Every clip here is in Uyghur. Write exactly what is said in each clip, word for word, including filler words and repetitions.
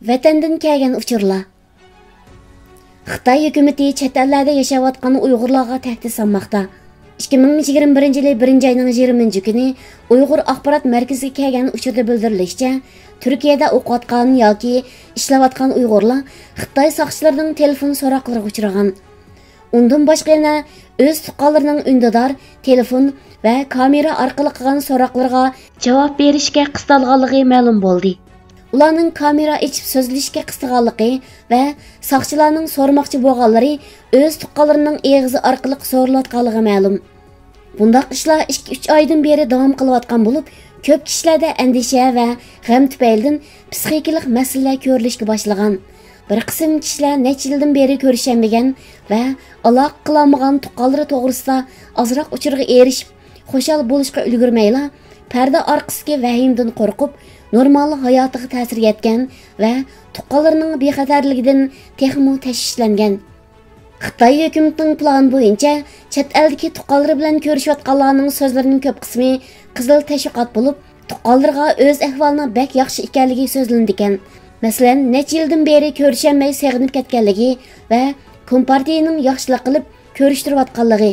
ۋەتەندىن كەلگەن ئۇچۇرلار. خىتاي ھۆكۈمىتى چەت ئەللەردە ياشاۋاتقان ئۇيغۇرلارغا تەھدىت سالماقتا. ئىككى مىڭ يىگىرمە بىرىنچى يىلى بىرىنچى ئاينىڭ يىگىرمىنچى كۈنى ئۇيغۇر ئاخبارات مەركىزىگە كەلگەن ئۇچۇردا بىلدۈرۈلۈشىچە، تۈركىيەدە ئوقۇۋاتقان ياكى ئىشلەۋاتقان ئۇيغۇرلار خىتاي ساقچىلىرىنىڭ تېلېفون سوراقلىرىغا ئۇچرىغان. ئۇندىن باشقا يەنە ئۆز تۇغقانلىرىنىڭ ئۈندىدار، تېلېفون ۋە كامېرا ئارقىلىق قىلغان سوراقلىرىغا جاۋاب بېرىشكە قىستالغانلىقى مەلۇم بولدى. ئۇلارنىڭ كامېرا ئېچىپ سۆزلىشىشكە قىستىغانلىقى ۋە ساقچىلارنىڭ سورىماقچى بولغانلىرى ئۆز تۇغقانلىرىنىڭ ئېغىزى ئارقىلىق سورىلىۋاتقانلىقى مەلۇم. بۇنداق ئىشلار ئىككى-ئۈچ ئايدىن بېرى داۋام قىلىۋاتقان بولۇپ، كۆپ كىشىلەردە ئەندىشە ۋە غەم تۈپەيلىدىن پسىخىكىلىق مەسىلىلەر كۆرۈلۈشكە باشلىغان. بىر قىسىم كىشىلەر نەچچە يىلدىن بېرى كۆرۈشەلمىگەن ۋە ئالاقە قىلالمىغان تۇغقانلىرى توغرىسىدا ئازراق ئۇچۇرغا ئېرىشىپ، خۇشال بولۇشقا ئۈلگۈرمەيلا، پەردە ئارقىسىدىكى ۋەھىمىدىن قورقۇپ، نورمال ھاياتىغا تەسىر يەتكەن ۋە تۇغقانلىرىنىڭ بىخەتەرلىكىدىن تېخىمۇ تەشۋىشلەنگەن. خىتاي ھۆكۈمىتىنىڭ پىلانى بويىچە، چەت ئەلدىكى تۇغقانلىرى بىلەن كۆرۈشۈۋاتقانلارنىڭ سۆزلىرىنىڭ كۆپ قىسمى قىزىل تەشۋىقات بولۇپ، تۇغقانلىرىغا ئۆز ئەھۋالىنىڭ بەك ياخشى ئىكەنلىكى سۆزلىنىدىكەن. مەسىلەن، نەچچە يىلدىن بېرى كۆرۈشەلمەي سېغىنىپ كەتكەنلىكى ۋە كومپارتىيىنىڭ ياخشىلىق قىلىپ كۆرۈشتۈرۈۋاتقانلىقى،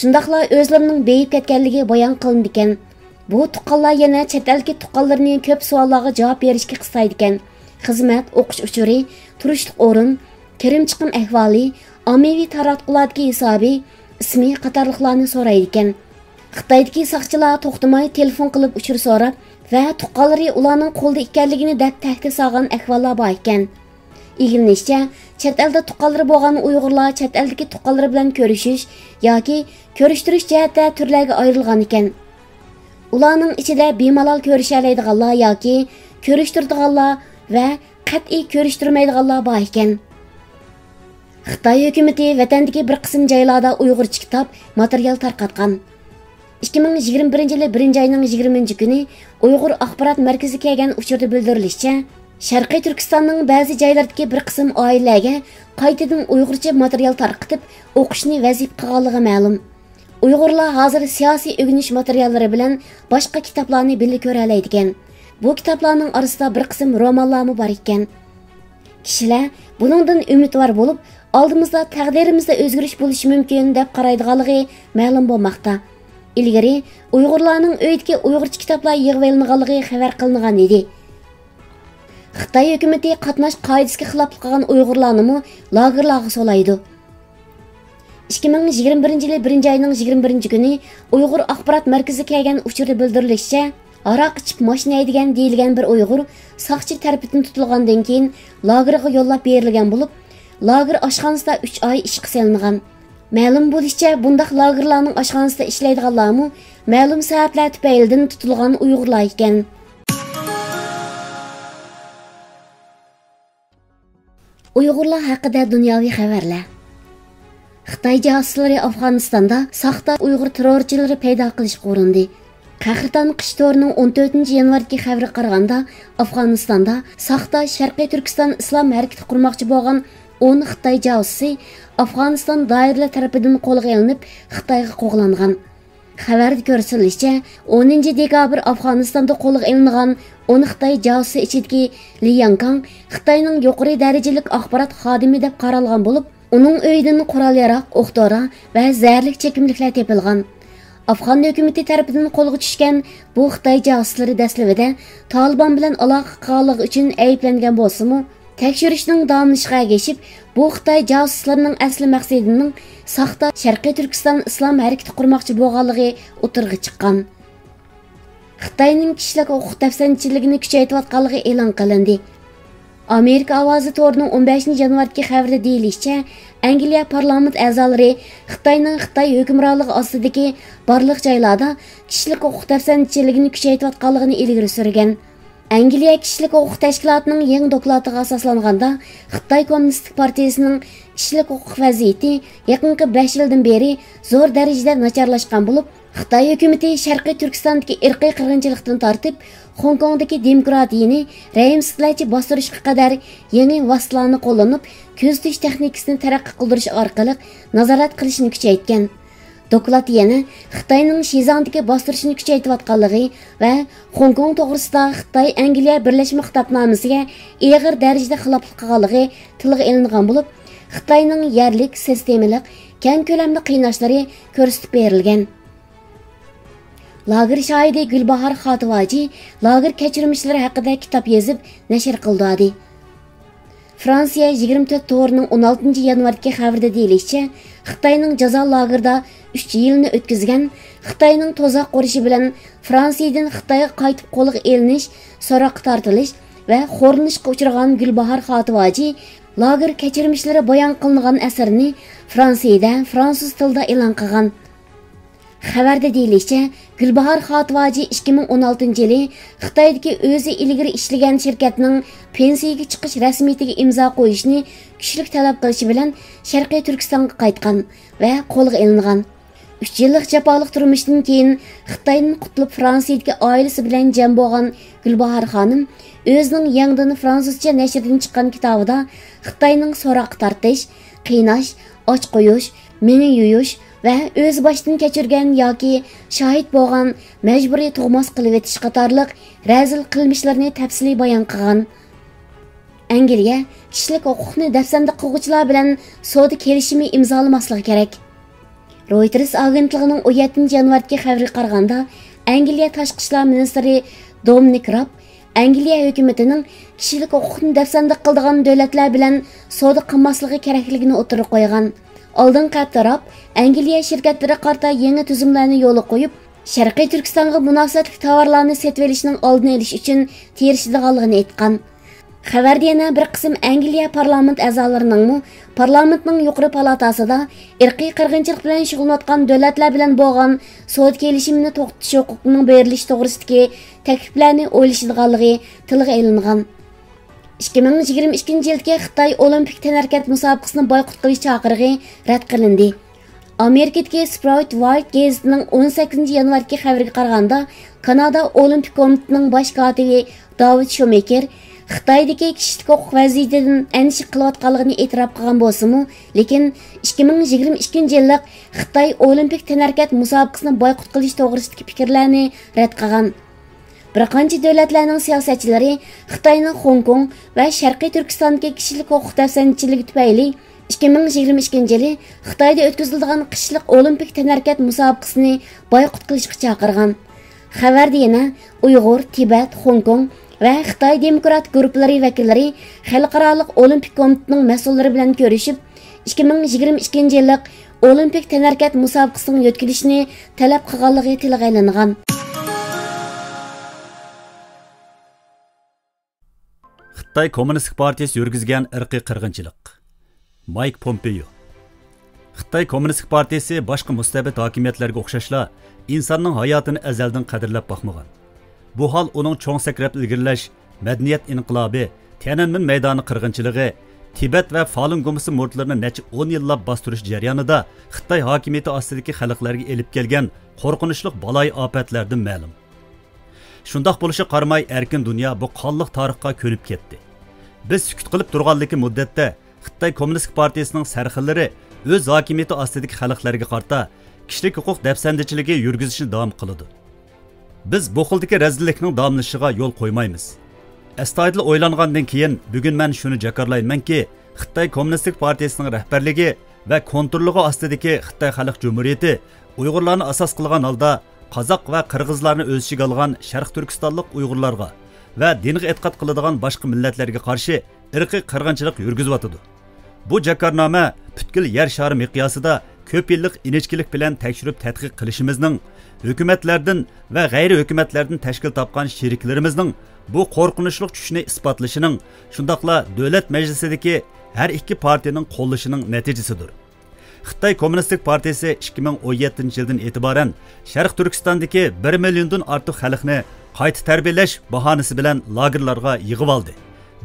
شۇنداقلا ئۆزلىرىنىڭ بېيىپ كەتكەنلىكى بايان قىلىنىدىكەن. بۇ تۇغقانلار يەنە چەت ئەلدىكى تۇغقانلىرىنى كۆپ سوئاللارغا جاۋاب بېرىشكە قىستايدىكەن. خىزمەت، ئوقۇش ئۇچۇرى، تۇرۇشلۇق ئورۇن، كىرىم-چىقىم ئەھۋالى، ئاممىۋى تاراتقۇلاردىكى ھېسابى، ئىسمى قاتارلىقلارنى سورايدىكەن. خىتايدىكى ساقچىلار توختىماي تېلېفون قىلىپ ئۇچۇر سوراپ ۋە تۇغقانلىرى ئۇلارنىڭ قولىدا ئىكەنلىكىنى دەپ تەھدىت سالغان ئەھۋاللار بار ئىكەن. ئىگىلىنىشىچە، چەت ئەلدە تۇغقانلىرى بولغان ئۇيغۇرلار چەت ئەلدىكى تۇغقانلىرى بىلەن كۆرۈشۈش ياكى كۆرۈشتۈرۈش جەھەتتە تۈرلەرگە ئايرىلغان ئىكەن. ئۇلارنىڭ ئىچىدە بىمالال كۆرۈشەلەيدىغانلار ياكى كۆرۈشتۈرىدىغانلار ۋە قەتئىي كۆرۈشتۈرمەيدىغانلار بار ئىكەن. خىتاي ھۆكۈمىتى ۋەتەندىكى بىر قىسىم جايلاردا ئۇيغۇرچە كىتاب، ماتېرىيال تارقاتقان. ئىككى مىڭ يىگىرمە بىرىنچى يىلى بىرىنچى ئاينىڭ يىگىرمىنچى كۈنى ئۇيغۇر ئاخبارات مەركىزىگە كەلگەن ئۇچۇردا بىلدۈرۈلۈشىچە، شەرقىي تۈركىستاننىڭ بەزى جايلىرىدىكى بىر قىسىم ئائىلىلەرگە قايتىدىن ئۇيغۇرچە ماتېرىيال تارقىتىپ ئوقۇشنى ۋەزىپە قىلغانلىقى مەلۇم. ئۇيغۇرلار ھازىر سىياسىي ئۆگىنىش ماتېرىياللىرى بىلەن باشقا كىتابلارنى بىللە كۆرەلەيدىكەن. بۇ كىتابلارنىڭ ئارىسىدا بىر قىسىم رومانلارمۇ بار ئىكەن. كىشىلەر بۇنىڭدىن ئۈمىدۋار بولۇپ، ئالدىمىزدا تەقدىرىمىزدە ئۆزگىرىش بولۇشى مۇمكىن دەپ قارايدىغانلىقى مەلۇم بولماقتا. ئىلگىرى ئۇيغۇرلارنىڭ ئۆيدىكى ئۇيغۇرچە كىتابلار يىغىۋېلىنغانلىقى خەۋەر قىلىنغان ئىدى. خىتاي ھۆكۈمىتى قاتناش قائىدىسىگە خىلاپلىق قىلغان ئۇيغۇرلارنىمۇ لاگېرلارغا سولايدۇ. ئىككى مىڭ يىگىرمە بىرىنچى يىلى بىرىنچى ئاينىڭ يىگىرمە بىرىنچى كۈنى ئۇيغۇر ئاخبارات مەركىزىگە كەلگەن ئۇچۇردا بىلدۈرۈلۈشىچە، ھاراق ئىچىپ ماشىنا ھەيدىگەن دېيىلگەن بىر ئۇيغۇر ساقچى تەرىپىدىن تۇتۇلغاندىن كېيىن، لاگېرغا يوللاپ بېرىلگەن بولۇپ، لاگېر ئاشخانىسىدا ئۈچ ئاي ئىشقا سېلىنغان. مەلۇم بولۇشىچە، بۇنداق لاگېرلارنىڭ ئاشخانىسىدا ئىشلەيدىغانلارمۇ مەلۇم سەۋەبلەر تۈپەيلىدىن تۇتۇلغان ئۇيغۇرلار ئىكەن. ئۇيغۇرلار ھەققىدە دۇنياۋى خەۋەرلەر. خىتاي جاسۇسلىرى ئافغانىستاندا ساختا ئۇيغۇر تېررورچىلىرى پەيدا قىلىشقا ئۇرۇندى. قەھرىتان قىش تورىنىڭ ئون تۆتىنچى يانۋاردىكى خەۋىرىگە قارىغاندا، ئافغانىستاندا ساختا شەرقىي تۈركىستان ئىسلام ھەرىكىتى قۇرماقچى بولغان ئون خىتاي جاسۇسى ئافغانىستان دائىرىلەر تەرىپىدىن قولغا ئېلىنىپ، خىتايغا قوغلانغان. خەۋەردە كۆرسىتىلىشىچە، ئونىنچى دېكابىر ئافغانىستاندا قولغا ئېلىنغان ئون خىتاي جاسۇسى ئىچىدىكى لى ياڭكاڭ خىتاينىڭ يۇقىرى دەرىجىلىك ئاخبارات خادىمى دەپ قارالغان بولۇپ، ئۇنىڭ ئۆيىدىن قورال-ياراغ، ئوق-دورا ۋە زەھەرلىك چېكىملىكلەر تېپىلغان. ئافغان ھۆكۈمىتى تەرىپىدىن قولغا چۈشكەن بۇ خىتاي جاسۇسلىرى دەسلىپىدە تالىبان بىلەن ئالاقە قىلغانلىقى ئۈچۈن ئەيىبلەنگەن بولسىمۇ، تەكشۈرۈشنىڭ داۋاملىشىشىغا ئەگىشىپ، بۇ خىتاي جاسۇسلىرىنىڭ ئەسلى مەقسىتىنىڭ ساختا شەرقىي تۈركىستان ئىسلام ھەرىكىتى قۇرماقچى بولغانلىقى ئوتتۇرىغا چىققان. خىتاينىڭ كىشىلىك ھوقۇق دەپسەندىچىلىكىنى كۈچەيتىۋاتقانلىقى ئېلان قىلىندى. ئامېرىكا ئاۋازى تورىنىڭ ئون بەشىنچى يانۋاردىكى خەۋىرىدە دېيىلىشىچە، ئەنگلىيە پارلامېنت ئەزالىرى خىتاينىڭ خىتاي ھۆكۈمرانلىقى ئاستىدىكى بارلىق جايلاردا كىشىلىك ھوقۇق دەپسەندىچىلىكىنى كۈچەيتىۋاتقانلىقىنى ئىلگىرى سۈرگەن. ئەنگلىيە كىشىلىك ھوقۇق تەشكىلاتىنىڭ يېڭى دوكلاتىغا ئاساسلانغاندا، خىتاي كوممۇنىستىك پارتىيىسىنىڭ كىشىلىك ھوقۇق ۋەزىيىتى يېقىنقى بەش يىلدىن بېرى زور دەرىجىدە ناچارلاشقان بولۇپ، خىتاي ھۆكۈمىتى شەرقىي تۈركىستاندىكى ئىرقىي قىرغىنچىلىقتىن تارتىپ، خوڭكوڭدىكى دېموكراتىيىنى رەھىمسىزلەرچە باستۇرۇشقا قەدەر يېڭى ۋاسىتىلارنى قوللىنىپ، كۆزىتىش تېخنىكىسىنى تەرەققىي قىلدۇرۇش ئارقىلىق نازارەت قىلىشنى كۈچەيتكەن. دوكلات يەنە خىتاينىڭ شىزاڭدىكى باستۇرۇشنى كۈچەيتىۋاتقانلىقى ۋە خوڭكوڭ توغرىسىدا خىتاي ئەنگلىيە بىرلەشمە خىتابنامىسىگە ئېغىر دەرىجىدە خىلاپلىق قىلغانلىقى تىلغا ئېلىنغان بولۇپ، خىتاينىڭ يەرلىك، سىستېمىلىق، كەڭ كۆلەملىك قىيناشلىرى كۆرسىتىپ بېرىلگەن. لاگېر شاھىدى گۈلباھار خاتىۋاجى لاگېر كەچۈرمىشلىرى ھەققىدە كىتاب يېزىپ نەشر قىلدى. فرانسىيە يىگىرمە تۆت تورىنىڭ ئون ئالتىنچى يانۋاردىكى خەۋىرىدە دېيىلىشىچە، خىتاينىڭ جازا لاگېرىدا ئۈچ يىلنى ئۆتكۈزگەن، خىتاينىڭ تۇزاق قۇرۇشى بىلەن فرانسىيىدىن خىتايغا قايتىپ قولغا ئېلىنىش سوراققا تارتىلىش ۋە خورلىنىشقا ئۇچرىغان گۈلباھار خاتىۋاجى لاگېر كەچۈرمىشلىرى بايان قىلىنغان ئەسەرنى فرانسىيىدە فرانسۇز تىلىدا ئېلان قىلغان. خەۋەردە دېيىلىشىچە، گۈلباھار خاتىۋاجى ئىككى مىڭ ئون ئالتىنچى يىلى خىتايدىكى ئۆزى ئىلگىرى ئىشلىگەن شىركەتنىڭ پېنسىيىگە چىقىش رەسمىيىتىگە ئىمزا قويۇشنى كۈچلۈك تەلەپ قىلىشى بىلەن شەرقىي تۈركىستانغا قايتقان ۋە قولغا ئېلىنغان. ئۈچ يىللىق جاپالىق تۇرمۇشتىن كېيىن خىتايدىن قۇتۇلۇپ، فرانسىيىدىكى ئائىلىسى بىلەن جەم بولغان گۈلباھار خانىم ئۆزىنىڭ يېڭىدىن فرانسۇزچە نەشردىن چىققان كىتابىدا خىتاينىڭ سوراققا تارتىش، قىيناش، ئاچ قويۇش، مېڭە يۇيۇش ۋە ئۆز باشتىن كەچۈرگەن ياكى شاھىت بولغان مەجبۇرىي تۇغماس قىلىۋېتىش قاتارلىق رەزىل قىلمىشلىرىنى تەپسىلىي بايان قىلغان. ئەنگلىيە كىشىلىك ھوقۇقنى دەپسەندە قىلغۇچىلار بىلەن سودا كېلىشىمى ئىمزالىماسلىقى كېرەك. رويتېرس ئاگېنتلىقىنىڭ ئون يەتتىنچى يانۋاردىكى خەۋىرىگە قارىغاندا، ئەنگلىيە تاشقى ئىشلار مىنىستىرى دومىنىك راب ئەنگلىيە ھۆكۈمىتىنىڭ كىشىلىك ھوقۇقنى دەپسەندە قىلىدىغان دۆلەتلەر بىلەن سودا قىلماسلىقى كېرەكلىكىنى ئوتتۇرىغا قويغان. ئالدىنقى ھەپتە راب ئەنگلىيە شىركەتلىرىگە قارىتا يېڭى تۈزۈملەرنى يولغا قويۇپ، شەرقىي تۈركىستانغا مۇناسىۋەتلىك تاۋارلارنى سېتىۋېلىشنىڭ ئالدىنى ئېلىش ئۈچۈن تىرىشىدىغانلىقىنى ئېيتقان. خەۋەردە يەنە بىر قىسىم ئەنگلىيە پارلامېنت ئەزالىرىنىڭمۇ پارلامېنتنىڭ يۇقىرى پالاتاسىدا ئىرقىي قىرغىنچىلىق بىلەن شۇغۇللىنىۋاتقان دۆلەتلەر بىلەن بولغان سودا كېلىشىمىنى توختىتىش ھوقۇقىنىڭ بېرىلىشى توغرىسىدىكى تەكلىپلەرنى ئويلىشىدىغانلىقى تىلغا ئېلىنغان. ئىككى مىڭ يىگىرمە ئىككىنچى يىلدىكى خىتاي ئولىمپىك تەنھەرىكەت مۇسابىقىسىنى بايقۇت قىلىش چاقىرىقى رەت قىلىندى. ئامېرىكىدىكى سپرايت ۋايت گېزىتىنىڭ ئون سەككىزىنچى يانۋاردىكى خەۋىرىگە قارىغاندا، كانادا ئولىمپىك كومىتېتىنىڭ باش كاتىپى داۋىد شومېكېر خىتايدىكى كىشىلىك ھوقۇق ۋەزىيىتىدىن ئەندىشە قىلىۋاتقانلىقىنى ئېتىراپ قىلغان بولسىمۇ، لېكىن ئىككى مىڭ يىگىرمە ئىككىنچى يىللىق خىتاي ئولىمپىك تەنھەرىكەت مۇسابىقىسىنى بايقۇت قىلىش توغرىسىدىكى پىكىرلەرنى رەت قىلغان. بىر قانچە دۆلەتلەرنىڭ سىياسەتچىلىرى خىتاينىڭ خوڭكوڭ ۋە شەرقىي تۈركىستاندىكى كىشىلىك ھوقۇق دەپسەندىچىلىكى تۈپەيلى ئىككى مىڭ يىگىرمە ئىككىنچى يىلى خىتايدا ئۆتكۈزۈلىدىغان قىشلىق ئولىمپىك تەنھەرىكەت مۇسابىقىسىنى بايقۇت قىلىشقا چاقىرغان. خەۋەردە يەنە ئۇيغۇر، تىبەت، خوڭكوڭ ۋە خىتاي دېموكرات گۇرۇپپىلىرى ۋەكىللىرى خەلقئارالىق ئولىمپىك كومىتېتىنىڭ مەسئۇللىرى بىلەن كۆرۈشۈپ، ئىككى مىڭ يىگىرمە ئىككىنچى يىللىق ئولىمپىك تەنھەرىكەت مۇسابىقىسىنىڭ يۆتكىلىشىنى تەلەپ قىلغانلىقى تىلغا ئېلىنغان. خىتاي كوممۇنىستىك پارتىيىسى يۈرگۈزگەن ئىرقىي قىرغىنچىلىق. مايك پومپېيو. خىتاي كوممۇنىستىك پارتىيىسى باشقا مۇستەبىت ھاكىمىيەتلەرگە ئوخشاشلا، ئىنساننىڭ ھاياتىنى ئەزەلدىن قەدىرلەپ باقمىغان. بۇ ھال ئۇنىڭ چوڭ سەكرەپ ئىلگىرىلەش، مەدەنىيەت ئىنقىلابى، تيەنئەنمېن مەيدانى قىرغىنچىلىقى، تىبەت ۋە فالۇن گۇمىسى مۇرىتلىرىنى نەچچە ئون يىللاپ باستۇرۇش جەريانىدا خىتاي ھاكىمىيىتى ئاستىدىكى خەلقلەرگە ئېلىپ كەلگەن قورقۇنچلۇق بالايىئاپەتلەردىن مەلۇم. شۇنداق بولۇشىغا قارىماي، ئەركىن دۇنيا بۇ قانلىق تارىخقا كۆنۈپ كەتتى. بىز سۈكۈت قىلىپ تۇرغانلىكى مۇددەتتە، خىتاي كوممۇنىستىك پارتىيىسىنىڭ سەرخىللىرى ئۆز ھاكىمىيىتى ئاستىدىكى خەلقلەرگە قارىتا كىشىلىك ھوقۇق دەپسەندىچىلىكى يۈرگۈزۈشنى داۋام قىلىدۇ. بىز بۇ خىلدىكى رەزىللىكنىڭ داۋاملىشىشىغا يول قويمايمىز. ئەستايىدىل ئويلانغاندىن كېيىن، بۈگۈن مەن شۇنى جاكارلايمەنكى، خىتاي كوممۇنىستىك پارتىيىسىنىڭ رەھبەرلىكى ۋە كونتروللۇقى ئاستىدىكى خىتاي خەلق جۇمھۇرىيىتى ئۇيغۇرلارنى ئاساس قىلغان ھالدا قازاق ۋە قىرغىزلارنى ئۆز ئىچىگە ئالغان شەرقىي تۈركىستانلىق ئۇيغۇرلارغا ۋە دىنغا ئېتىقاد قىلىدىغان باشقا مىللەتلەرگە قارشى ئىرقىي قىرغىنچىلىق يۈرگۈزۈۋاتىدۇ. بۇ جاكارنامە پۈتكۈل يەر شارى مىقياسىدا كۆپ يىللىق ئىنچىكىلىك بىلەن تەكشۈرۈپ تەتقىق قىلىشىمىزنىڭ، ھۆكۈمەتلەردىن ۋە غەيرىي ھۆكۈمەتلەردىن تەشكىل تاپقان شېرىكلىرىمىزنىڭ بۇ قورقۇنچلۇق چۈشنى ئىسپاتلىشىنىڭ، شۇنداقلا دۆلەت مەجلىسىدىكى ھەر ئىككى پارتىيىنىڭ قوللىشىنىڭ نەتىجىسىدۇر. خىتاي كوممۇنىستىك پارتىيىسى ئىككى مىڭ ئون يەتتىنچى يىلدىن ئېتىبارەن شەرقىي تۈركىستاندىكى بىر مىليوندىن ئارتۇق خەلقنى قايتا تەربىيەلەش باھانىسى بىلەن لاگېرلارغا يىغىۋالدى.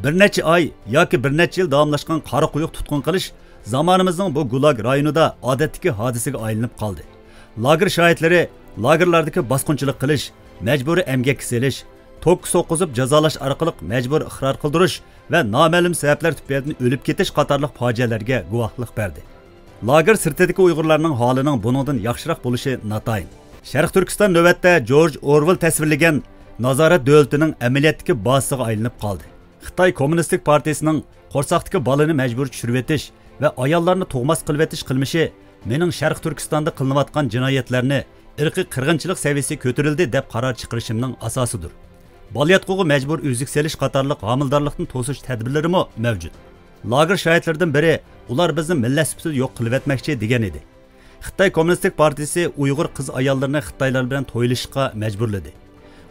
بىر نەچچە ئاي ياكى بىر نەچچە يىل داۋاملاشقان قارا قويۇق تۇتقۇن قىلىش زامانىمىزنىڭ بۇ گۇلاگ رايونىدا ئادەتتىكى ھادىسىگە ئايلىنىپ قالدى. لاگېر شاھىتلىرى لاگېرلاردىكى باسقۇنچىلىق قىلىش، مەجبۇرىي ئەمگەككە سېلىش، توكقا سوققۇزۇپ جازالاش ئارقىلىق مەجبۇرىي ئىقرار قىلدۇرۇش ۋە نامەلۇم سەۋەبلەر تۈپەيلىدىن ئۆلۈپ كېتىش قاتارلىق پاجىئەلەرگە گۇۋاھلىق بەردى. لاگېر سىرتىدىكى ئۇيغۇرلارنىڭ ھالىنىڭ بۇنىڭدىن ياخشىراق بولۇشى ناتايىن. شەرقىي تۈركىستان نۆۋەتتە جورج ئورۋېل تەسۋىرلىگەن نازارەت دۆلىتىنىڭ ئەمەلىيەتتىكى بازىسىغا ئايلىنىپ قالدى. خىتاي كوممۇنىستىك پارتىيىسىنىڭ قورساقتىكى بالىنى مەجبۇرىي چۈشۈرۈۋېتىش ۋە ئاياللارنى تۇغماس قىلىۋېتىش قىلمىشى مېنىڭ شەرقىي تۈركىستاندا قىلىنىۋاتقان جىنايەتلەرنى ئىرقىي قىرغىنچىلىق سەۋىيىسىگە كۆتۈرۈلدى دەپ قارار چىقىرىشىمنىڭ ئاساسىدۇر. بالىياتقۇغا مەجبۇرىي ئۈزۈك سېلىش قاتارلىق ھامىلىدارلىقتىن توسۇش تەدبىرلىرىمۇ مەۋجۇت. لاگېر شاھىتلىرىدىن بىرى، «ئۇلار بىزنى مىللەت سۈپىتىدە يوق قىلىۋەتمەكچى» دېگەن ئىدى. خىتاي كوممۇنىستىك پارتىيىسى ئۇيغۇر قىز-ئاياللىرىنى خىتايلار بىلەن تويلىشىشقا مەجبۇرلىدى.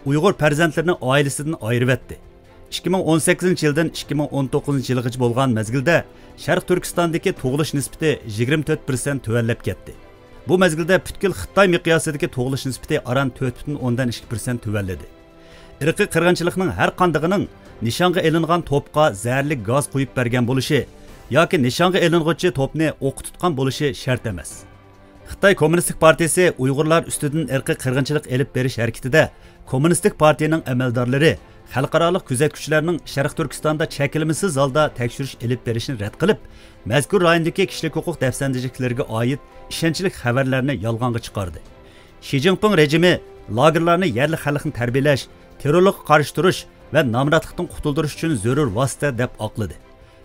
ئۇيغۇر پەرزەنتلىرىنى ئائىلىسىدىن ئايرىۋەتتى. ئىككى مىڭ ئون سەككىزىنچى يىلدىن ئىككى مىڭ ئون توققۇزىنچى يىلغىچە بولغان مەزگىلدە شەرقىي تۈركىستاندىكى تۇغۇلۇش نىسبىتى يىگىرمە تۆت پىرسەنت تۆۋەنلەپ كەتتى. بۇ مەزگىلدە پۈتكۈل خىتاي مىقياسىدىكى تۇغۇلۇش نىسبىتى ئاران تۆت پۈتۈن ئوندىن ئىككى پىرسەنت تۆۋەنلىدى. ئىرقىي قىرغىنچىلىقنىڭ ھەر قاندىقىنىڭ نىشانغا ئېلىنغان توپقا زەھەرلىك گاز قۇيۇپ بەرگەن بولۇشى ياكى نىشانغا ئېلىنغۇچى توپنى ئوققا تۇتقان بولۇشى شەرت ئەمەس. خىتاي كوممۇنىستىك پارتىيىسى ئۇيغۇرلار ئۈستىدىن ئىرقىي قىرغىنچىلىق ئېلىپ بېرىش ھەرىكىتىدە كوممۇنىستىك پارتىيىنىڭ ئەمەلدارلىرى خەلقئارالىق كۆزەتكۈچىلەرنىڭ شەرقىي تۈركىستاندا چەكلىمىسىز ھالدا تەكشۈرۈش ئېلىپ بېرىشىنى رەت قىلىپ، مەزكۇر رايوندىكى كىشىلىك ھوقۇق دەپسەندىچىلىكلىرىگە ئائىت ئىشەنچلىك خەۋەرلەرنى يالغانغا چىقاردى. شى جىنپىڭ رېجىمى لاگېرلارنى يەرلىك خەلقنى تەربىيەلەش، تېررورلۇققا قارشى تۇرۇش ۋە نامراتلىقتىن قۇتۇلدۇرۇش ئۈچۈن زۆرۈر ۋاسىتە دەپ ئاقلىدى.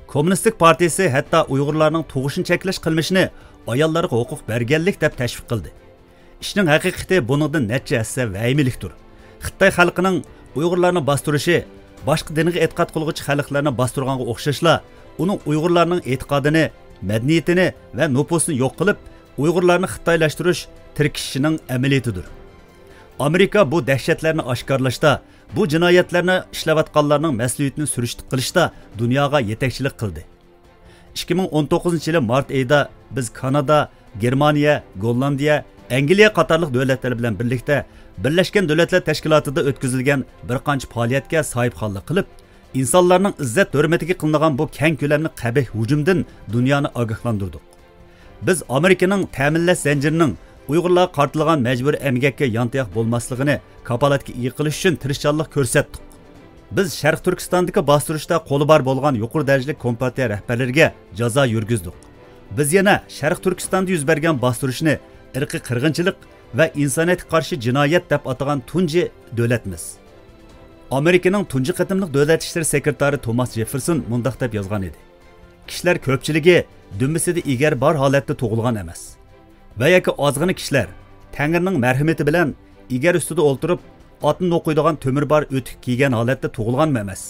كوممۇنىستىك پارتىيىسى ھەتتا ئۇيغۇرلارنىڭ تۇغۇشىنى چەكلەش قىلمىشىنى ئاياللارغا ھوقۇق بەرگەنلىك دەپ تەشۋىق قىلدى. ئىشنىڭ ھەقىقىتى بۇنىڭدىن نەچچە ھەسسە ۋەھىمىلىكتۇر. خىتاي خەلقىنىڭ ئۇيغۇرلارنى باستۇرۇشى باشقا دىنغا ئېتىقاد قىلغۇچى خەلقلەرنى باستۇرغانغا ئوخشاشلا، ئۇنىڭ ئۇيغۇرلارنىڭ ئېتىقادىنى، مەدەنىيىتىنى ۋە نوپۇسىنى يوق قىلىپ، ئۇيغۇرلارنى خىتايلاشتۇرۇش تىركىشىشىنىڭ ئەمەلىيىتىدۇر. ئامېرىكا بۇ دەھشەتلەرنى ئاشكارىلاشتا، بۇ جىنايەتلەرنى ئىشلەۋاتقانلارنىڭ مەسئۇلىيىتىنى سۈرۈشتە قىلىشتا دۇنياغا يېتەكچىلىك قىلدى. ئىككى مىڭ ئون توققۇزىنچى يىلى مارت ئېيىدا بىز كانادا، گېرمانىيە، گوللاندىيە، ئەنگلىيە قاتارلىق دۆلەتلەر بىلەن بىرلىكتە بىرلەشكەن دۆلەتلەر تەشكىلاتىدا ئۆتكۈزۈلگەن بىر قانچە پائالىيەتكە ساھىبخانلىق قىلىپ، ئىنسانلارنىڭ ئىززەت ھۆرمىتىگە قىلىنغان بۇ كەڭ كۆلەملىك قەبىھ ھۇجۇمدىن دۇنيانى ئاگاھلاندۇردۇق. بىز ئامېرىكىنىڭ تەمىنلەش زەنجىرىنىڭ ئۇيغۇرلارغا قارىتىلغان مەجبۇرىي ئەمگەككە يانتاياق بولماسلىقىنى كاپالەتكە ئىگە قىلىش ئۈچۈن تىرىشچانلىق كۆرسەتتۇق. بىز شەرقىي تۈركىستاندىكى باستۇرۇشتا قولى بار بولغان يۇقىرى دەرىجىلىك كومپارتىيە رەھبەرلىرىگە جازا يۈرگۈزدۇق. بىز يەنە شەرقىي تۈركىستاندا يۈز بەرگەن باستۇرۇشنى ئىرقىي قىرغىنچىلىق ۋە ئىنسانىيەتكە قارشى جىنايەت دەپ ئاتىغان تۇنجى دۆلەتمىز. ئامېرىكىنىڭ تۇنجى قېتىملىق دۆلەت ئىشلىرى سېكرېتارى توماس جېففېرسون مۇنداق دەپ يازغان ئىدى: «كىشىلەر كۆپچىلىكى دۈمبىسىدە ئېگەر بار ھالەتتە تۇغۇلغان ئەمەس ۋە ياكى ئازغىنە كىشىلەر تەڭرىنىڭ مەرھىمىتى بىلەن ئېگەر ئۈستىدە ئولتۇرۇپ، ئاتنى نوقۇيدىغان تۆمۈر بار ئۆتۈك كىيگەن ھالەتتە تۇغۇلغانمۇ ئەمەس.»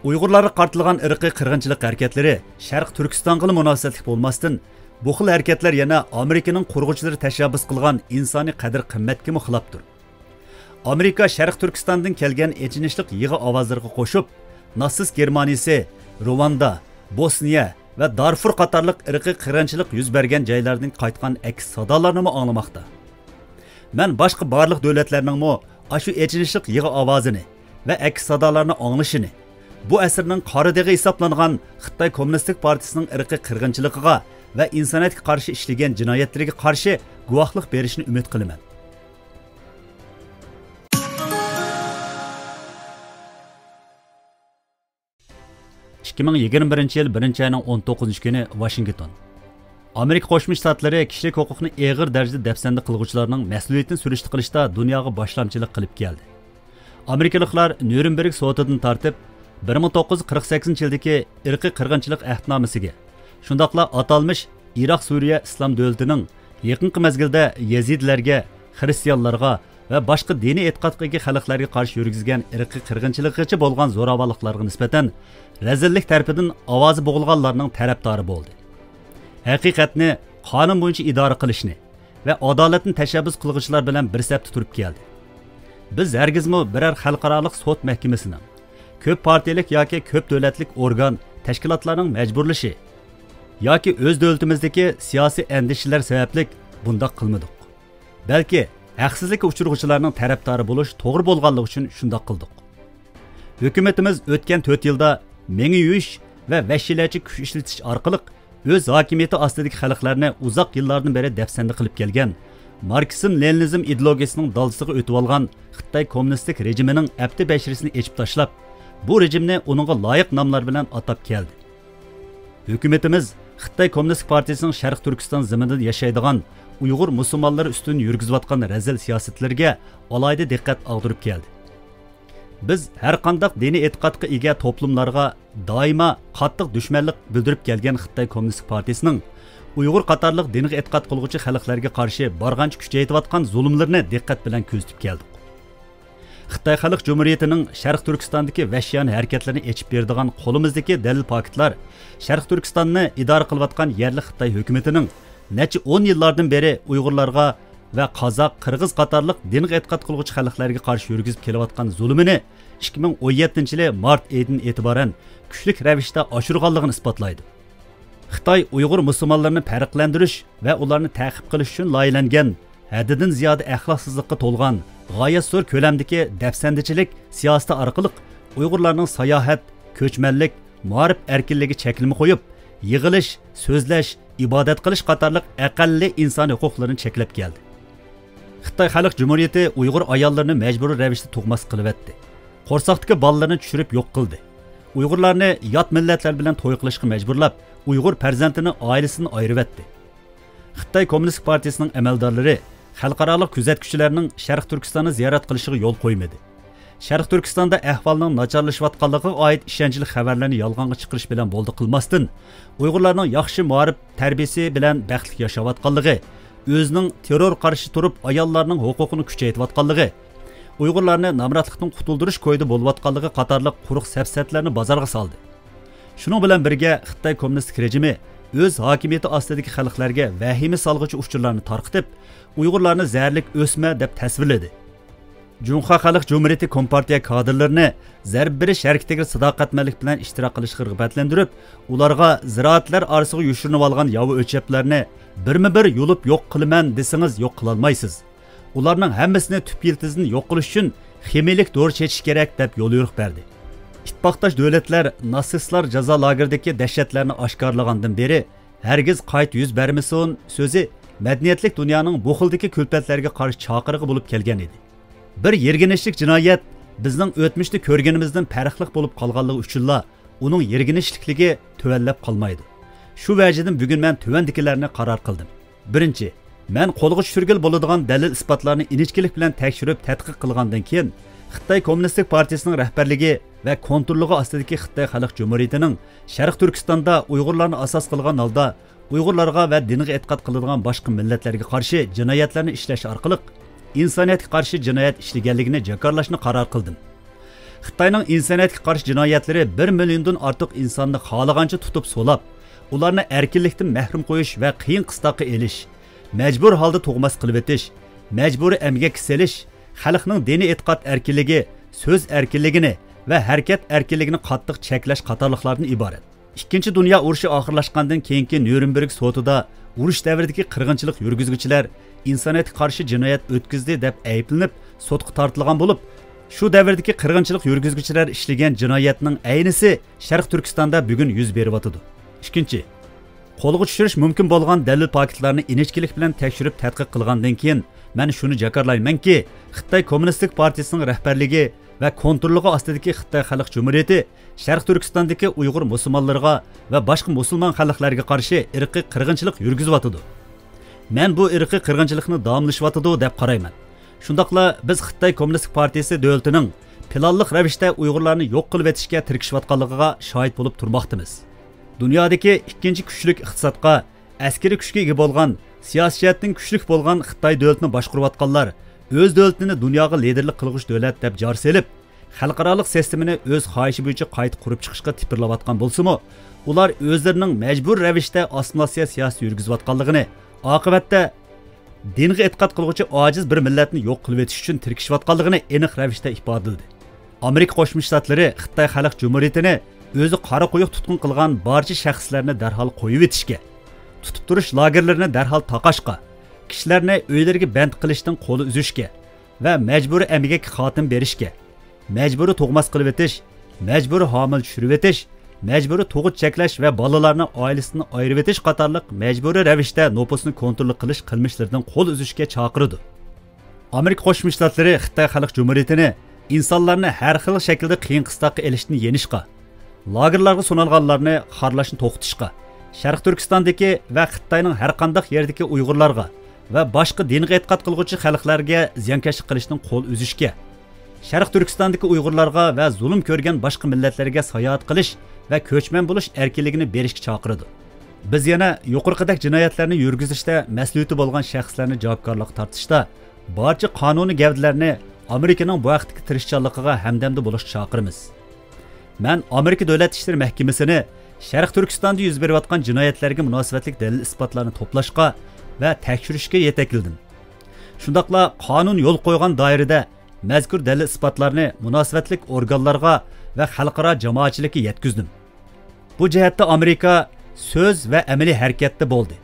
ئۇيغۇرلارغا قارىتىلغان ئىرقىي قىرغىنچىلىق ھەرىكەتلىرى شەرقىي تۈركىستانغىلا مۇناسىۋەتلىك بولماستىن، بۇ خىل ھەرىكەتلەر يەنە ئامېرىكىنىڭ قۇرغۇچىلىرى تەشەببۇس قىلغان ئىنسانىي قەدىر-قىممەتكىمۇ خىلاپتۇر. ئامېرىكا شەرقىي تۈركىستاندىن كەلگەن ئېچىنىشلىق يىغا ئاۋازلىرىغا قوشۇپ، ناتسىست گېرمانىيىسى، رۇۋاندا، بوسنىيە ۋە دارفۇر قاتارلىق ئىرقىي قىرغىنچىلىق يۈز بەرگەن جايلاردىن قايتقان ئەكس سادالارنىمۇ ئاڭلىماقتا. مەن باشقا بارلىق دۆلەتلەرنىڭمۇ ئاشۇ ئېچىنىشلىق يىغا ئاۋازىنى ۋە ئەكس سادالارنى ئاڭلىشىنى، بۇ ئەسىرنىڭ قارا دېغى ھېسابلانغان خىتاي كوممۇنىستىك پارتىيىسىنىڭ ئىرقىي قىرغىنچىلىقىغا ۋە ئىنسانىيەتكە قارشى ئىشلىگەن جىنايەتلىرىگە قارشى گۇۋاھلىق بېرىشىنى ئۈمىد قىلىمەن. ئىككى مىڭ يىگىرمە بىرىنچى يىل بىرىنچى ئاينىڭ ئون توققۇزىنچى كۈنى ۋاشىنگتون. ئامېرىكا قوشما شتاتلىرى كىشىلىك ھوقۇقنى ئېغىر دەرىجىدە دەپسەندە قىلغۇچىلارنىڭ مەسئۇلىيىتىنى سۈرۈشتە قىلىشتا دۇنياغا باشلامچىلىق قىلىپ كەلدى. ئامېرىكىلىقلار نيۇرنبېرگ سوتىدىن تارتىپ، بىر مىڭ توققۇز يۈز قىرىق سەككىزىنچى يىلدىكى ئىرقىي قىرغىنچىلىق ئەھدىنامىسىگە، شۇنداقلا ئاتالمىش ئىراق سۈرىيە ئىسلام دۆلىتىنىڭ يېقىنقى مەزگىلدە يەزىدىلەرگە، خىرىستىيانلارغا ۋە باشقا دىنىي ئېتىقادقا ئىگە خەلقلەرگە قارشى يۈرگۈزگەن ئىرقىي قىرغىنچىلىقىغىچە بولغان زوراۋانلىقلارغا نىسبەتەن رەزىللىك تەرىپىدىن ئاۋازى بوغۇلغانلارنىڭ تەرەپدارى بولدى. ھەقىقەتنى قانۇن بويىچە ئىدارە قىلىشنى ۋە ئادالەتنى تەشەببۇس قىلغۇچىلار بىلەن بىر سەپتە تۇرۇپ كەلدى. بىز ھەرگىزمۇ بىرەر خەلقئارالىق سوت مەھكىمىسىنىڭ، كۆپ پارتىيىلىك ياكى كۆپ دۆلەتلىك ئورگان، تەشكىلاتلارنىڭ مەجبۇرلىشى ياكى ئۆز دۆلىتىمىزدىكى سىياسىي ئەندىشىلەر سەۋەبلىك بۇنداق قىلمىدۇق. بەلكى ھەقسىزلىككە ئۇچرىغۇچىلارنىڭ تەرەپدارى بولۇش توغرا بولغانلىقى ئۈچۈن شۇنداق قىلدۇق. ھۆكۈمىتىمىز ئۆتكەن تۆت يىلدا مېڭە يۇيۇش ۋە ۋەھشىيلەرچە كۈچ ئىشلىتىش ئارقىلىق ئۆز ھاكىمىيىتى ئاستىدىكى خەلقلەرنى ئۇزاق يىللاردىن بېرى دەپسەندە قىلىپ كەلگەن ماركسىزم لېنىنىزم ئىدېئولوگىيىسىنىڭ دالىسىغا ئۆتۈۋالغان خىتاي كوممۇنىستىك رېجىمىنىڭ ئەپتى بەشىرىسىنى ئېچىپ تاشلاپ، بۇ رېجىمنى ئۇنىڭغا لايىق ناملار بىلەن ئاتاپ كەلدى. ھۆكۈمىتىمىز خىتاي كوممۇنىستىك پارتىيىسىنىڭ شەرقىي تۈركىستان زېمىنىدا ياشايدىغان ئۇيغۇر مۇسۇلمانلىرى ئۈستىدىن يۈرگۈزۈۋاتقان رەزىل سىياسەتلىرىگە ئالاھىدە دىققەت ئاغدۇرۇپ كەلدى. بىز ھەرقانداق دىنىي ئېتىقادقا ئىگە توپلۇملارغا دائىما قاتتىق دۈشمەنلىك بىلدۈرۈپ كەلگەن خىتاي كوممۇنىستىك پارتىيىسىنىڭ ئۇيغۇر قاتارلىق دىنغا ئېتىقاد قىلغۇچى خەلقلەرگە قارشى بارغانچە كۈچەيتىۋاتقان زۇلۇملىرىنى دىققەت بىلەن كۆزىتىپ كەلدۇق. خىتاي خەلق جۇمھۇرىيىتىنىڭ شەرقىي تۈركىستاندىكى ۋەھشىيانە ھەرىكەتلىرىنى ئېچىپ بېرىدىغان قولىمىزدىكى دەلىل پاكىتلار شەرقىي تۈركىستاننى ئىدارە قىلىۋاتقان يەرلىك خىتاي ھۆكۈمىتىنىڭ نەچچە ئون يىللاردىن بېرى ئۇيغۇرلارغا ۋە قازاق، قىرغىز قاتارلىق دىنغا ئېتىقاد قىلغۇچى خەلقلەرگە قارشى يۈرگۈزۈپ كېلىۋاتقان زۇلۇمىنى ئىككى مىڭ ئون يەتتىنچى يىلى مارت ئېيىدىن ئېتىبارەن كۈچلۈك رەۋىشتە ئاشۇرغانلىقىنى ئىسپاتلايدۇ. خىتاي ئۇيغۇر مۇسۇلمانلىرىنى پەرقلەندۈرۈش ۋە ئۇلارنى تەقىب قىلىش ئۈچۈن لايىھەلەنگەن ھەددىدىن زىيادە ئەخلاقسىزلىققا تولغان غايەت زور كۆلەمدىكى دەپسەندىچىلىك سىياسىتى ئارقىلىق ئۇيغۇرلارنىڭ ساياھەت، كۆچمەنلىك، مائارىپ ئەركىنلىكىگە چەكلىمە قويۇپ، يىغىلىش، سۆزلەش، ئىبادەت قىلىش قاتارلىق ئەقەللىي ئىنسانىي ھوقۇقلىرىنى چەكلەپ كەلدى. خىتاي خەلق جۇمھۇرىيىتى ئۇيغۇر ئاياللىرىنى مەجبۇرىي رەۋىشتە تۇغماس قىلىۋەتتى. قورساقتىكى بالىلىرىنى چۈشۈرۈپ يوق قىلدى. ئۇيغۇرلارنى يات مىللەتلەر بىلەن توي قىلىشقا مەجبۇرلاپ، ئۇيغۇر پەرزەنتىنى ئائىلىسىدىن ئايرىۋەتتى. خىتاي كوممۇنىستىك پارتىيىسىنىڭ ئەمەلدارلىرى خەلقئارالىق كۆزەتكۈچىلەرنىڭ شەرقىي تۈركىستاننى زىيارەت قىلىشىغا يول قويمىدى. شەرقىي تۈركىستاندا ئەھۋالنىڭ ناچارلىشىۋاتقانلىقىغا ئائىت ئىشەنچلىك خەۋەرلەرنى يالغانغا چىقىرىش بىلەن بولدى قىلماستىن، ئۇيغۇرلارنىڭ ياخشى مائارىپ تەربىيىسى بىلەن بەختلىك ياشاۋاتقانلىقى، ئۆزىنىڭ تېررور قارشى تۇرۇپ ئاياللارنىڭ ھوقۇقىنى كۈچەيتىۋاتقانلىقى، ئۇيغۇرلارنى نامراتلىقتىن قۇتۇلدۇرۇش كويىدا بولۇۋاتقانلىقى قاتارلىق قۇرۇق سەپسەتىلەرنى بازارغا سالدى. شۇنىڭ بىلەن بىرگە، خىتاي كوممۇنىستىك رېجىمى ئۆز ھاكىمىيىتى ئاستىدىكى خەلقلەرگە ۋەھىمە سالغۇچى ئۇچۇرلارنى تارقىتىپ، ئۇيغۇرلارنى زەھەرلىك ئۆسمە دەپ تەسۋىرلىدى. جۇڭخۇا خەلق جۇمھۇرىيىتى كومپارتىيە كادىرلىرىنى زەربە بېرىش ھەرىكىتىگە ساداقەتمەنلىك بىلەن ئىشتىراك قىلىشقا رىغبەتلەندۈرۈپ، ئۇلارغا زىرائەتلەر ئارىسىغا يوشۇرۇنۇۋالغان ياۋا ئۆلچەپلەرنى بىرمۇبىر يۇلۇپ يوق قىلىمەن دېسىڭىز، يوق قىلالمايسىز. ئۇلارنىڭ ھەممىسىنى تۈپ يىلتىزىدىن يوق قىلىش ئۈچۈن خىمىيىلىك دورا چېچىش كېرەك، دەپ يوليورۇق بەردى. ئىتتىپاقداش دۆلەتلەر ناتسىستلار جازا لاگېرىدىكى دەھشەتلەرنى ئاشكارىلىغاندىن بېرى، ھەرگىز قايتا يۈز بەرمىسۇن سۆزى مەدەنىيەتلىك دۇنيانىڭ بۇ خىلدىكى كۈلپەتلەرگە قارشى چاقىرىقى بولۇپ كەلگەن ئىدى. بىر يىرگىنىشلىك جىنايەت بىزنىڭ ئۆتمۈشتە كۆرگىنىمىزدىن پەرقلىق بولۇپ قالغانلىقى ئۈچۈنلا، ئۇنىڭ يىرگىنىشلىكلىكى تۆۋەنلەپ قالمايدۇ. شۇ ۋەجىدىن بۈگۈن مەن تۆۋەندىكىلەرنى قارار قىلدىم. بىرىنچى، مەن قولغا چۈشۈرگىلى بولىدىغان دەلىل-ئىسپاتلارنى ئىنچىكىلىك بىلەن تەكشۈرۈپ تەتقىق قىلغاندىن كېيىن، خىتاي كوممۇنىستىك پارتىيىسىنىڭ رەھبەرلىكى ۋە كونتروللۇقى ئاستىدىكى خىتاي خەلق جۇمھۇرىيىتىنىڭ شەرقىي تۈركىستاندا ئۇيغۇرلارنى ئاساس قىلغان ھالدا ئۇيغۇرلارغا ۋە دىنغا ئېتىقاد قىلىدىغان باشقا مىللەتلەرگە قارشى جىنايەتلەرنى ئىشلەش ئارقىلىق ئىنسانىيەتكە قارشى جىنايەت ئىشلىگەنلىكىنى جاكارلاشنى قارار قىلدىم. خىتاينىڭ ئىنسانىيەتكە قارشى جىنايەتلىرى بىر مىليوندىن ئارتۇق ئىنساننى خالىغانچە تۇتۇپ سولاپ، ئۇلارنى ئەركىنلىكتىن مەھرۇم قويۇش ۋە قىيىن قىستاققا ئېلىش، مەجبۇر ھالدا تۇغماس قىلىۋېتىش، مەجبۇرىي ئەمگەككە سېلىش، خەلقنىڭ دىنىي ئېتىقاد ئەركىنلىكى، سۆز ئەركىنلىكىنى ۋە ھەرىكەت ئەركىنلىكىنى قاتتىق چەكلەش قاتارلىقلاردىن ئىبارەت. ئىككىنچى دۇنيا ئۇرۇشى ئاخىرلاشقاندىن كېيىنكى نيۇرنبېرگ سوتىدا ئۇرۇش دەۋرىدىكى قىرغىنچىلىق يۈرگۈزگۈچىلەر ئىنسانىيەتكە قارشى جىنايەت ئۆتكۈزدى دەپ ئەيىبلىنىپ، سوتقا تارتىلغان بولۇپ، شۇ دەۋردىكى قىرغىنچىلىق يۈرگۈزگۈچىلەر ئىشلىگەن جىنايەتنىڭ ئەينىسى شەرقىي تۈركىستاندا بۈگۈن يۈز بېرىۋاتىدۇ. ئىككىنچى، قولغا چۈشۈرۈش مۇمكىن بولغان دەلىل پاكىتلارنى ئىنچىكىلىك بىلەن تەكشۈرۈپ تەتقىق قىلغاندىن كېيىن، مەن شۇنى جاكارلايمەنكى، خىتاي كوممۇنىستىك پارتىيىسىنىڭ رەھبەرلىكى ۋە كونتروللۇقى ئاستىدىكى خىتاي خەلق جۇمھۇرىيىتى شەرقىي تۈركىستاندىكى ئۇيغۇر مۇسۇلمانلىرىغا ۋە باشقا مۇسۇلمان خەلقلەرگە قارشى ئىرقىي قىرغىنچىلىق يۈرگۈزۈۋاتىدۇ. مەن بۇ ئىرقىي قىرغىنچىلىقنى داۋاملىشىۋاتىدۇ دەپ قارايمەن. شۇنداقلا بىز خىتاي كوممۇنىستىك پارتىيىسى دۆلىتىنىڭ پىلانلىق رەۋىشتە ئۇيغۇرلارنى يوق قىلىۋېتىشكە تىركىشىۋاتقانلىقىغا شاھىت بولۇپ تۇرماقتىمىز. دۇنيادىكى ئىككىنچى كۈچلۈك ئىقتىسادقا، ئەسكىرىي كۈچكە ئىگە بولغان، سىياسىي جەھەتتىن كۈچلۈك بولغان خىتاي دۆلىتىنى باشقۇرۇۋاتقانلار ئۆز دۆلىتىنى دۇنياغا لىدېرلىك قىلغۇچى دۆلەت دەپ جار سېلىپ، خەلقئارالىق سىستېمىنى ئۆز خاھىشى بويىچە قايتا قۇرۇپ چىقىشقا تىپىرلاۋاتقان بولسىمۇ، ئۇلار ئۆزلىرىنىڭ مەجبۇرىي رەۋىشتە ئاسسىمىلياتسىيە سىياسىتى يۈرگۈزۈۋاتقانلىقىنى، ئاقىۋەتتە دىنغا ئېتىقاد قىلغۇچى ئاجىز بىر مىللەتنى يوق قىلىۋېتىش ئۈچۈن تىركىشىۋاتقانلىقىنى ئېنىق رەۋىشتە ئىپادىلىدى. ئامېرىكا قوشما شتاتلىرى خىتاي خەلق جۇمھۇرىيىتىنى ئۆزى قارا قويۇق تۇتقۇن قىلغان بارچە شەخسلەرنى دەرھال قويۇۋېتىشكە، تۇتۇپ تۇرۇش لاگېرلىرىنى دەرھال تاقاشقا، كىشىلەرنى ئۆيلىرىگە بەند قىلىشتىن قول ئۈزۈشكە ۋە مەجبۇرىي ئەمگەككە خاتىمە بېرىشكە، مەجبۇرىي تۇغماس قىلىۋېتىش، مەجبۇرىي ھامىلە چۈشۈرۈۋېتىش، مەجبۇرىي تۇغۇت چەكلەش ۋە بالىلارنى ئائىلىسىدىن ئايرىۋېتىش قاتارلىق مەجبۇرىي رەۋىشتە نوپۇسنى كونترول قىلىش قىلمىشلىرىدىن قول ئۈزۈشكە چاقىرىدۇ. ئامېرىكا قوشما شتاتلىرى خىتاي خەلق جۇمھۇرىيىتىنى ئىنسانلارنى ھەر خىل شەكىلدە قىيىن قىستاققا ئېلىشتىن يېنىشقا، لاگېرلارغا سولانغانلارنى خارلاشنى توختىتىشقا، شەرقىي تۈركىستاندىكى ۋە خىتاينىڭ ھەر قانداق يېرىدىكى ئۇيغۇرلارغا ۋە باشقا دىنغا ئېتىقاد قىلغۇچى خەلقلەرگە زىيانكەشلىك قىلىشتىن قول ئۈزۈشكە، شەرقىي تۈركىستاندىكى ئۇيغۇرلارغا ۋە زۇلۇم كۆرگەن باشقا مىللەتلەرگە ساياھەت قىلىش ۋە كۆچمەن بولۇش ئەركىنلىكىنى بېرىشكە چاقىرىدۇ. بىز يەنە يۇقىرىقىدەك جىنايەتلەرنى يۈرگۈزۈشتە مەسئۇلىيىتى بولغان شەخسلەرنى جاۋابكارلىققا تارتىشتا بارچە قانۇنىي گەۋدىلەرنى ئامېرىكىنىڭ بۇ ھەقتىكى تىرىشچانلىقىغا ھەمدەمدە بولۇشقا چاقىرىمىز. مەن ئامېرىكا دۆلەت ئىشلىرى مەھكىمىسىنى شەرقىي تۈركىستاندا يۈز بېرىۋاتقان جىنايەتلەرگە مۇناسىۋەتلىك دەلىل-ئىسپاتلارنى توپلاشقا ۋە تەكشۈرۈشكە يېتەكلىدىم. شۇنداقلا قانۇن يول قويغان دائىرىدە مەزكۇر دەلىل-ئىسپاتلارنى مۇناسىۋەتلىك ئورگانلارغا ۋە خەلقئارا جامائەتچىلىككە يەتكۈزدۈم. بۇ جەھەتتە ئامېرىكا سۆز ۋە ئەمەلىي ھەرىكەتتە بولدى.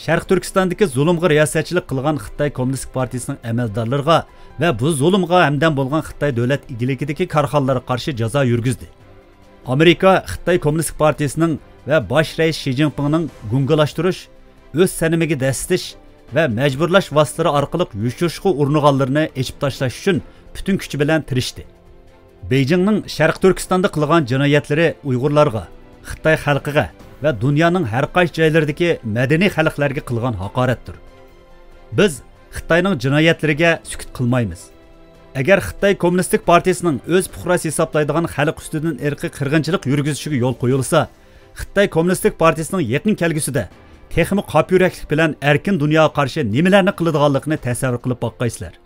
شەرقىي تۈركىستاندىكى زۇلۇمغا رىياسەتچىلىك قىلغان خىتاي كوممۇنىستىك پارتىيىسىنىڭ ئەمەلدارلىرىغا ۋە بۇ زۇلۇمغا ھەمدەم بولغان خىتاي دۆلەت ئىگىلىكىدىكى كارخانىلارغا قارشى جازا يۈرگۈزدى. ئامېرىكا خىتاي كوممۇنىستىك پارتىيىسىنىڭ ۋە باش رەئىس شى جىنپىڭنىڭ گۇڭگىلاشتۇرۇش، ئۆز سەنىمىگە دەسسىتىش ۋە مەجبۇرلاش ۋاسىتىلىرى ئارقىلىق يوشۇرۇشقا ئۇرۇنغانلىرىنى ئېچىپ تاشلاش ئۈچۈن پۈتۈن كۈچى بىلەن تىرىشتى. بېيجىڭنىڭ شەرقىي تۈركىستاندا قىلغان جىنايەتلىرى ئۇيغۇرلارغا، خىتاي خەلقىگە ۋە دۇنيانىڭ ھەر قايسى جايلىرىدىكى مەدەنىي خەلقلەرگە قىلغان ھاقارەتتۇر. بىز خىتاينىڭ جىنايەتلىرىگە سۈكۈت قىلمايمىز. ئەگەر خىتاي كوممۇنىستىك پارتىيىسىنىڭ ئۆز پۇقراسى ھېسابلايدىغان خەلق ئۈستىدىن ئىرقىي قىرغىنچىلىق يۈرگۈزۈشىگە يول قويۇلسا، خىتاي كوممۇنىستىك پارتىيىسىنىڭ يېقىن كەلگۈسىدە تېخىمۇ قاپيۈرەكلىك بىلەن ئەركىن دۇنياغا قارشى نېمىلەرنى قىلىدىغانلىقىنى تەسەۋۋۇر قىلىپ باققايسىلەر.